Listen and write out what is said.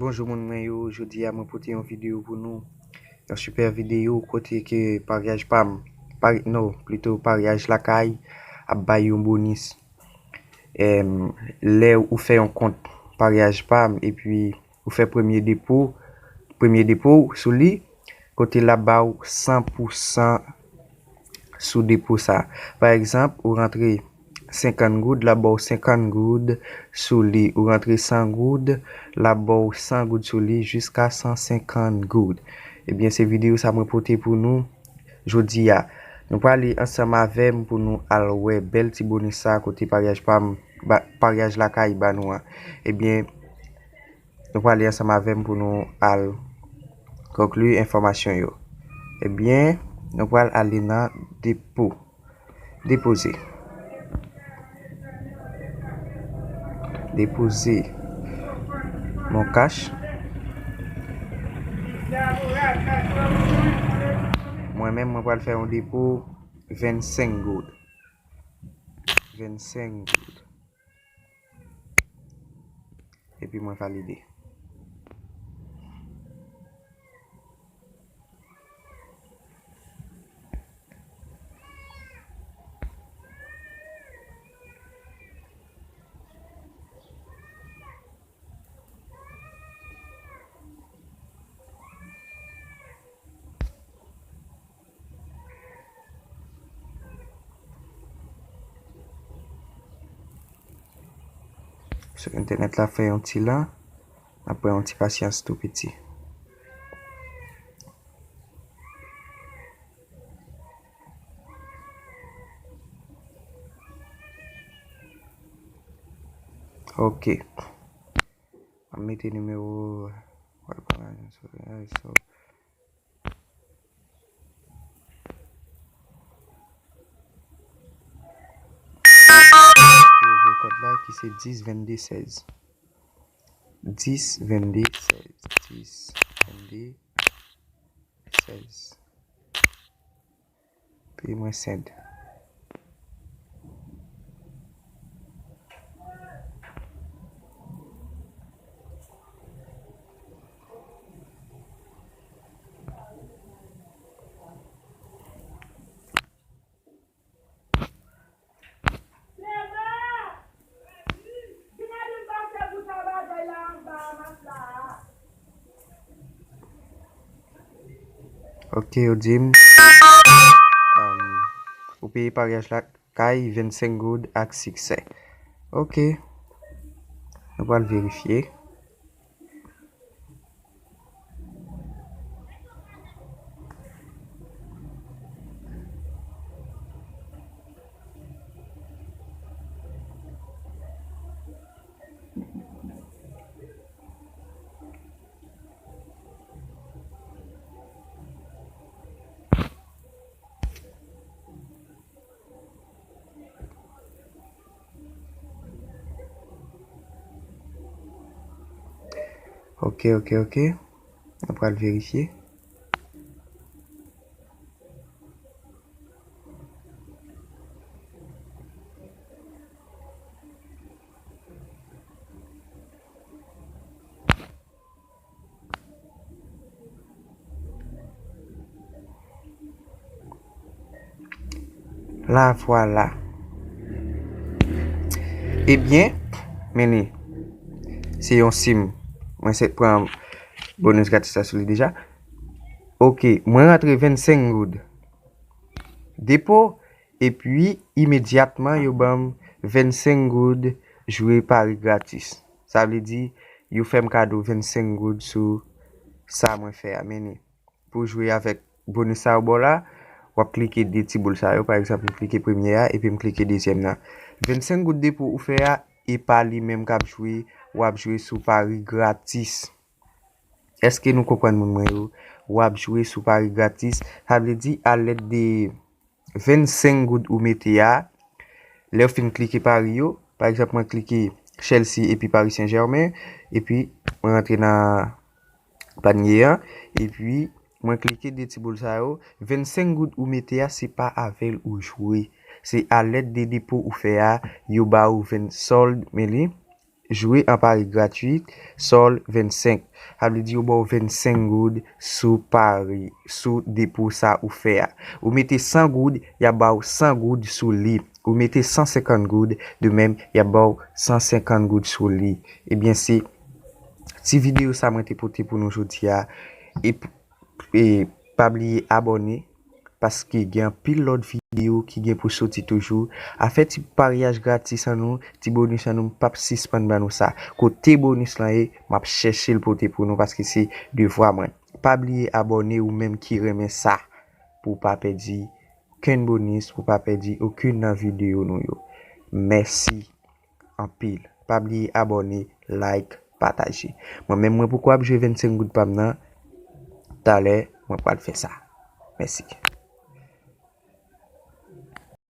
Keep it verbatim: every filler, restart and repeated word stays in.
Bonjou moun mwen yo, jodi a mwen pote yon videyo pou nou. Yon sipè videyo kote ke paryaj pa m, pari, non, plito paryaj lakay ap bay yon bonis. Em, lè ou fè yon kont paryaj pa m epi ou fè premye depo, premye depo w sou li, kote l ap ba w san pou san sou depo sa. Pa egzanp, ou rantre senkant goud, l ap ba w senkant goud sou li. Ou rantre san goud, l ap ba w san goud sou li jiska san senkant goud. Ebyen, se videyo sa mwen pote pou nou jodi a. Nou prale ansanm avè m pou nou al wè bèl ti bonis sa kote paryaj pa m, ba, paryaj lakay ba nou an. Ebyen, nou prale ansanm avè m pou nou al konkli enfòmasyon yo. Ebyen, nou pral ale nan depo. Depoze. Depoze. Mon Cash. Mwen menm, mwen pral fè yon depo vennsenk goud. Vennsenk goud. Epi mwen valide. Sou entènèt la fè yon ti lan, n ap pran yon ti pasyans tou piti. Ok. M ap mete nimewo. Ouvri kòd la ki se dis vennde sèz. Dis vennde sèz. Dis vennde sèz. Peye mwen send. Ok, yo di m, um, ou peye paryaj la kay vennsenk goud ak siksè. Ok. Nou pral verifye. Ok, ok, ok. Nou pral verifye. La vwala. Ebyen, men li. Se yon sim. Mwen se pran bonus gratis la sou li deja. Ok, mwen rantre vennsenk goud. Depo, epi imedyatman yo ban m vennsenk goud jwe pari gratis. Sa vle di, yo fè m kado vennsenk goud sou sa mwen fè a. Men li. Pou jwe avèk bonis sa yo ba w la, w ap klike de ti boul sa yo. Pa egzanp, m klike premye a, epi m klike dezyèm nan. Vennsenk goud depo ou fè a, e pa li menm k ap jwe, w ap jwe sou pari gratis. Èske nou konprann moun mwen yo? W ap jwe sou pari gratis. Sa vle di, alèd de vennsenk goud ou mete a, lè w fin klike pari yo, pa egzanp, mwen klike Chelsea epi Paris Saint-Germain, epi mwen rantre nan panye an, epi mwen klike de ti boul sa yo, vennsenk goud ou mete a, se pa avè l ou jwe. Se alèd de depo ou fè a, yo ba ou venn sòld, men li, jwe an pari gratwit, sòl vennsenk. Sa vle di yo ba w vennsenk goud sou pari, sou depo sa ou fè a. Ou mete san goud, y ap ba w san goud sou li. Ou mete san senkant goud, de menm, y ap ba w san senkant goud sou li. Ebyen, se ti videyo sa mwen te pote pou nou jodi a. E, e pa bliye abòne, paske gen anpil lòt videyo ki gen pou soti toujou. Afè ti paryaj gratis an nou, ti bonis an nou, m p ap sispann ban nou sa. Kote bonis lan ye, m ap chèche l pote pou nou, paske se devwa mwen. Pa bliye abòne ou menm ki renmen sa, pou w pa pèdi okenn bonis, pou w pa pèdi okenn nan videyo nou yo. Mèsi anpil. Pa bliye abòne, like, pataje. Mwen menm, mwen poko ap jwe vennsenk goud pa m nan. Talè, mwen pral fè sa. Mèsi.